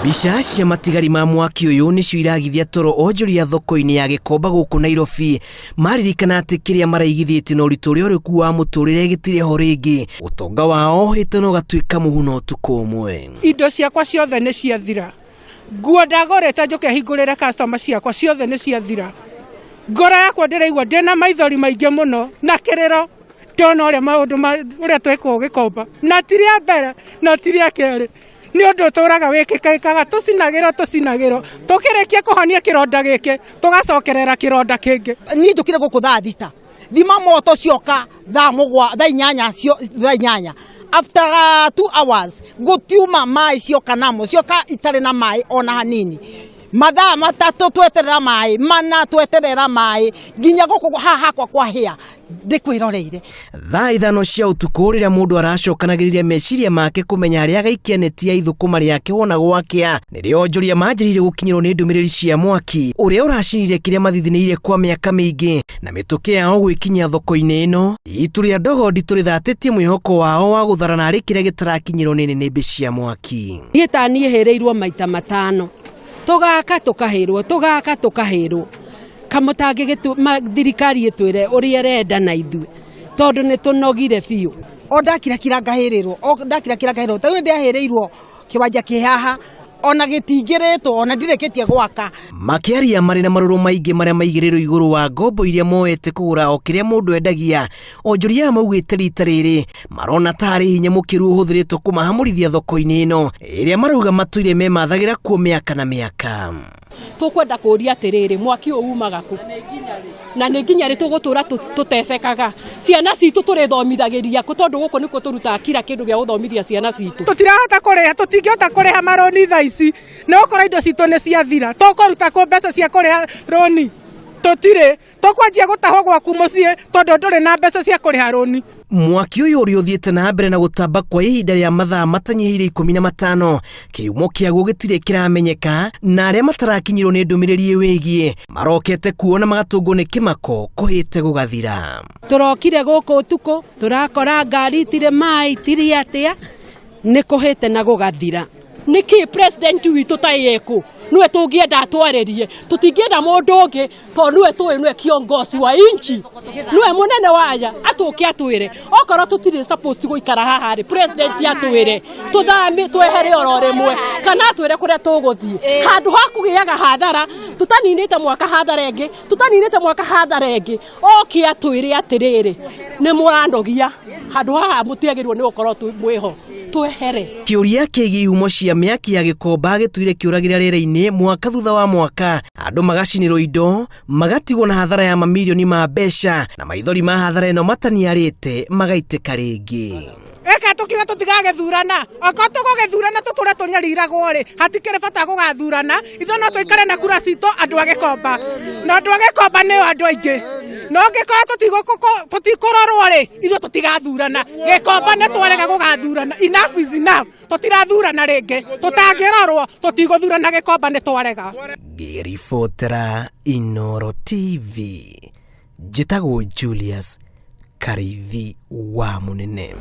Mbica cia matigari ma mwaki ũyũ nĩcio iragithia toro onjoria thoko-inĩ ya Gĩkomba gũkũ Nairobi maririkana atĩ kĩrĩa maraigithĩtie na ũritũ ũrĩa ũrĩ kuo wa mũtũrĩre gĩtirĩ ho rĩngĩ. Ũtonga wao ũhĩte na ũgatuĩka mũhu na ũtukũ ũmwe. Indo ciakwa ciothe nĩ ciathira. Nguo ndagũrĩte njũke hingũrĩre customer ciakwa ciothe nĩ ciathira. Ngoro yakwa ndĩraigua ndĩna maithori maingĩ mũno na kĩrĩro ndona ũrĩa maũndũ ũrĩa twekwo Gĩkomba na ti rĩa mbere na ti rĩa kerĩ. Nĩ ũndũ ũtũraga wĩkĩkaga tũcinagĩrwo tũcinagĩrwo tũkĩrĩkia kũhonia kĩronda gĩkĩ tũgacokerera kĩronda kĩngĩ. Niĩ njũkire gũkũ thaa thita thima moto cioka thaa mũgwa thaa inyanya cio thaa inyanya after 2 hours gũtiuma maĩ cioka namo cioka itarĩ na maĩ ona hanini. Mathaa 3 tweterera maĩ, 4 tweterera maĩ, nginya gũkũ haha hakwa kwahĩa ndĩkwĩroreire. Thaa 5 cia ũtukũ rĩrĩa mũndũ aracokanagĩrĩria meciria make kũmenya harĩa agaikia neti ya ithũkũma rĩake wona gwakĩa, nĩrĩo onjoria manjĩrĩirie gũkinyĩrwo nĩ ndũmĩrĩri cia mwaki ũrĩa ũracinire kĩrĩa mathithinĩire kwa mĩaka mĩingĩ na mĩtũkĩ yao gwĩkinyia thoko-inĩ ĩno. Itu rĩa ndogo nditũ rĩthatĩtie mwĩhoko wao wa gũtharana arĩ kĩrĩa gĩtarakinyĩrwo nĩ nĩnĩmbĩ cia mwaki. Niĩ ta niĩ hĩrĩirwo maita matano, tũgaka tũkahĩrwo, tũgaka tũkahĩrwo. Kamũtangĩ thirikari ĩtwĩre ũrĩa ĩrenda na ithuĩ tondũ nĩ tũnogire biũ. O ndakirakira ngahĩrĩrwo, o ndakirakira ngahĩrĩrwo, ta rĩu nĩ ndĩrahĩrĩirwo kĩwanja kĩ haha ona gĩtingĩrĩtwo ona ndirĩkĩtie gwaka. Makĩaria marĩ na marũrũ maingĩ marĩa maigĩrĩirwo igũrũ wa ngombo iria moete kũgũra o kĩrĩa mũndũ endagia, onjoria aya maugĩte rita rĩrĩ marona tarĩ hinya mũkĩru ũhũthĩrĩtwo kũmahamũrithia thoko-inĩ ĩno ĩrĩa marauga matũire memathagĩra kuo mĩaka na mĩaka. Tũkwenda kũria atĩrĩrĩ, mwaki ũyũ umaga kũ na nĩ nginya rĩ tũgũtũra tũtecekaga? Ciana citũ tũrĩthomithagĩria kũ? Tondũ gũkũ nĩkuo tũrutaga kira kĩndũ gĩa gũthomithia ciana citũ. Tũtirahota kũrĩha, tũtingĩhota kũrĩha marũni thaa ici nĩ gũkorwo indo citũ nĩ ciathira. Tũkũruta kũ mbeca cia kũrĩha rũni? Tũtirĩ. Tũkwanjia gũtahwo gwaku mũciĩ tondũ ndũrĩ na mbeca cia kũrĩha rũni. Mwaki ũyũ ũrĩa ũthiĩte na mbere na gũtamba kwa ihinda rĩa mathaa matanyihĩire 15, kĩhumo kĩaguo gĩtirĩ kĩramenyeka, na arĩa matarakinyĩrwo nĩ ndũmĩrĩri ĩwĩgiĩ marokete kuona magatũngwo nĩ kĩmako kũhĩte gũgathira. Tũrokire gũkũ ũtukũ tũrakora ngari itirĩ maĩ itirĩ atĩa, nĩ kũhĩte na gũgathira. Nĩkĩ president witũ ta yekũ nĩwe tũngĩenda atwarĩrie? Tũtingĩenda mũndũ ũngĩ tondũ nĩwe tũĩ, nĩwe kiongozi wa inchi, nĩwe mũnene waya. Atũke atwĩre okorwo tũtirĩ supposed gũikara haha rĩ, president atwĩre tũthame twehere oro rĩmwe kana atwĩre kũrĩa tũgũthiĩ handũ ha kũgĩaga hathara. Tũtaninĩte mwaka hathara ĩngĩ, tũtaninĩte mwaka hathara ĩngĩ. Oke atwĩre atĩrĩrĩ, nĩ mũranogia handũ haha, mũtiagĩrĩirwo nĩ gũkorwo mwĩho, twehere. Kĩũria kĩgiĩ ihumo cia mĩaki ya Gĩkomba gĩtũire kĩũragĩra rĩera-inĩ mwaka thutha wa mwaka, andũ magacinĩrwo indo, magatigwo na hathara ya mamirioni ma mbeca, na maithori ma hathara ĩno mataniarĩte magaitĩka rĩngĩ. Eka tũkiuga tũtigagĩthurana, okorwo tũgũgĩthurana tũtũre tũnyariragwo rĩ, hatikĩrĩ bata gũgathurana. Ithuĩ no tũikare na kura citũ andũ a Gĩkomba, na andũ a Gĩkomba nĩo andũ aingĩ. No ngĩkorwo tũtikũrorwo rĩ, ithuĩ tũtigathurana. Gĩkomba nĩ twarega gũgathurana. Enough is enough. Tũtirathurana rĩngĩ, tũtangĩrorwo tũtigũthurana. Gĩkomba nĩ twarega. Ngĩribotera Inoro TV, njĩtagwo Julius Kariithi wa Mũnene.